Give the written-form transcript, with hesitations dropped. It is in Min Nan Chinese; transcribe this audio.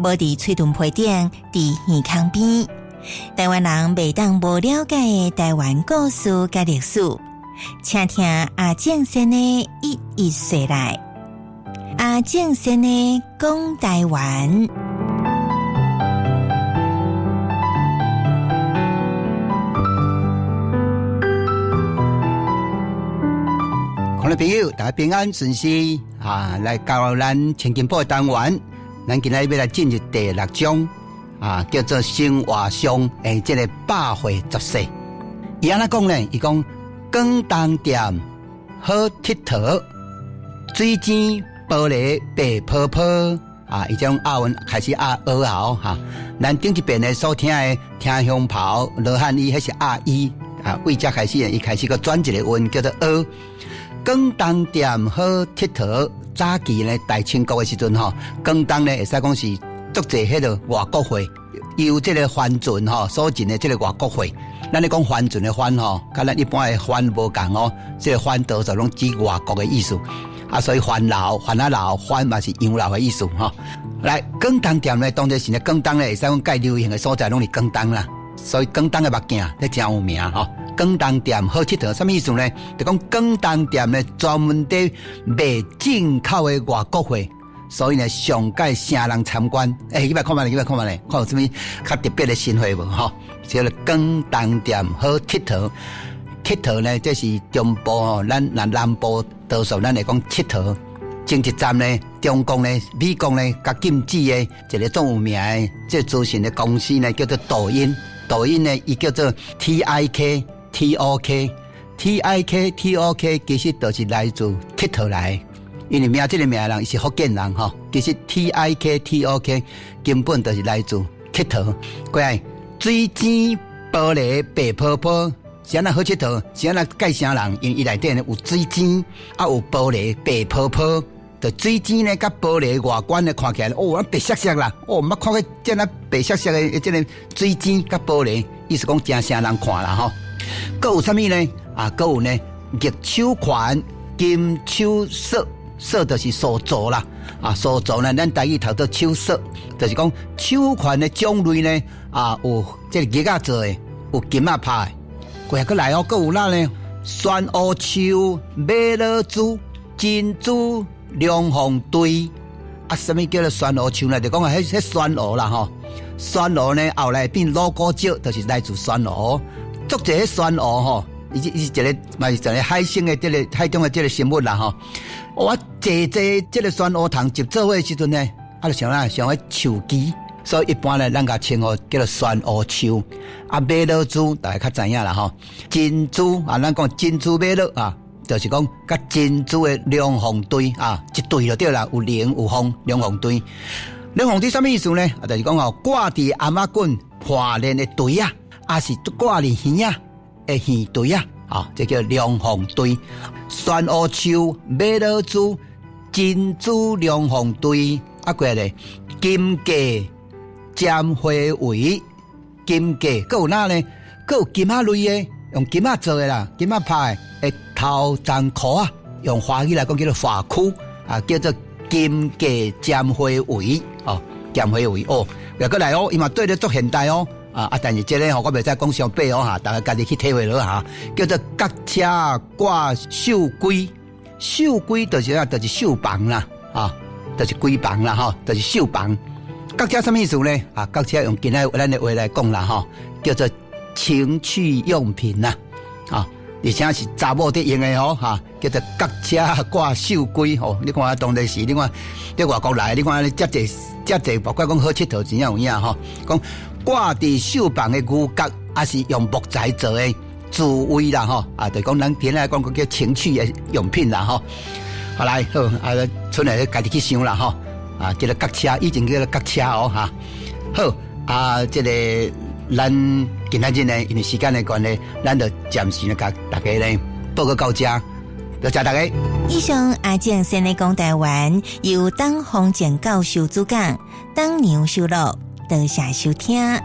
無佇喙唇皮頂，佇耳孔邊。台灣人袂當無了解的台灣故事佮歷史，請聽阿正先的一一說來。阿正先的講台灣。觀眾朋友，大家平安順遂啊！來到咱千金鋪的單元，咱今仔日欲來進入第六章啊，叫做生活上的這个百貨雜事。伊按怎講呢？伊講廣東店好𨑨迌，水晶玻璃白泡泡啊！伊種押韻開始押訛喉哈。咱頂一遍呢所聽的聽鄉炮羅漢語，彼是押伊啊，為這開始呢，伊開始閣轉一個韻叫做訛。廣東店好𨑨迌，早期呢大清國的時陣吼，廣東呢會使講是足濟彼个外國貨，由這个番船吼所進的這个外國貨。咱咧講番船的番吼，佮咱一般的番無仝哦，這个番多數攏指外國的意思。啊，所以番老、番仔老、番嘛是洋老的意思吼。來，廣東店呢，當時是呢廣東呢會使講蓋流行的所在攏佇廣東啦，所以廣東的目鏡咧誠有名吼。廣東店好𨑨迌，啥物意思呢？就講廣東店呢專門佇賣進口的外國貨，所以呢上蓋啥人參觀？欸，去來看覓咧，去來看覓咧，看有啥物較特別的新貨無？吼，叫做廣東店好𨑨迌，𨑨迌呢，這是中部吼，咱若南部多數咱會講𨑨迌。前一站呢，中國呢、美國呢，共禁止的一个足有名的這資訊的公司呢，叫做抖音。抖音呢，伊叫做 T I K T O K，T I K T O K 其實就是來自𨑨迌來，因為名這个名的人伊是福建人吼，其實 T I K T O K 根本就是來自𨑨迌。過來，水晶玻璃白泡泡，是按怎好𨑨迌？是按怎蓋啥人？因為伊內底呢有水晶，啊有玻璃白泡泡。就水晶呢，佮玻璃外觀呢看起來，哦，白雪雪啦，哦，毋捌看過這啊白雪雪的這个水晶佮玻璃，意思講誠啥人看啦吼。閣有啥物呢？啊，閣有呢，玉手環、金手鎖，鎖就是鎖座啦。啊，鎖座呢，咱台語讀做手鎖，就是講手環的種類呢，啊，有這个玉仔做的，有金仔拍的。過來閣來哦，閣有哪呢？酸烏樹、瑪瑙珠、珍珠。龍鳳對，啊，啥物叫做酸蘆樹呢？就講啊，彼酸蘆啦吼，酸蘆呢後來變蘆古石，就是來自酸蘆。足濟彼酸蘆吼，伊是一个嘛是一个海生的這个海中的這个生物啦吼。我坐坐這个酸蘆蟲集做伙的時陣呢，啊，就想啥？想彼樹枝，所以一般呢，咱共稱呼叫做酸蘆樹。啊，瑪瑙珠大家較知影啦吼，珍珠啊，咱講珍珠瑪瑙啊。就是講，佮珍珠的龍鳳對啊，一對就對啦，有龍有鳳，龍鳳對。龍鳳對啥物意思呢？啊，就是講吼，掛佇頷仔棍破鏈的對仔，抑是掛佇耳仔的耳對仔，啊，這叫龍鳳對。酸烏樹、瑪瑙珠、珍珠龍鳳對，啊，過來金價沾花圍，金價閣有哪呢？閣有金仔類的，用金仔做的啦，金仔拍的。頭鬃箍啊，用華語來講叫做髮箍啊，叫做金價沾花圍哦，沾花圍哦，又閣來哦，伊嘛對咧足現代哦，啊啊，但是這个吼，我袂使講傷白哦哈，大家家己去體會落哈，叫做角車掛繡龜，繡龜就是啊，就是繡房啦，啊，就是龜房啦吼，就是繡房。角車啥物意思呢？啊，角車用今仔咱的話來講啦吼，叫做情趣用品啦，啊。而且是查某佇用的吼，哈，叫做角車掛繡龜吼。你看當時是，你看佇外國來，你看遮濟遮濟，包括講好𨑨迌，真正有影吼。講掛佇繡房的牛角，抑是用木材做的滋味啦吼。啊，就講咱今仔講叫情趣的用品啦吼。好來好，啊，出來家己去想啦吼。啊，這个角車以前叫做角車哦哈。好，啊，這个。咱今仔日呢，因為時間的關係，咱就暫時呢，共大家呢報告到這，多謝大家。以上阿正先的講台灣，由董宏正教授主講，董娘收錄，多謝收聽。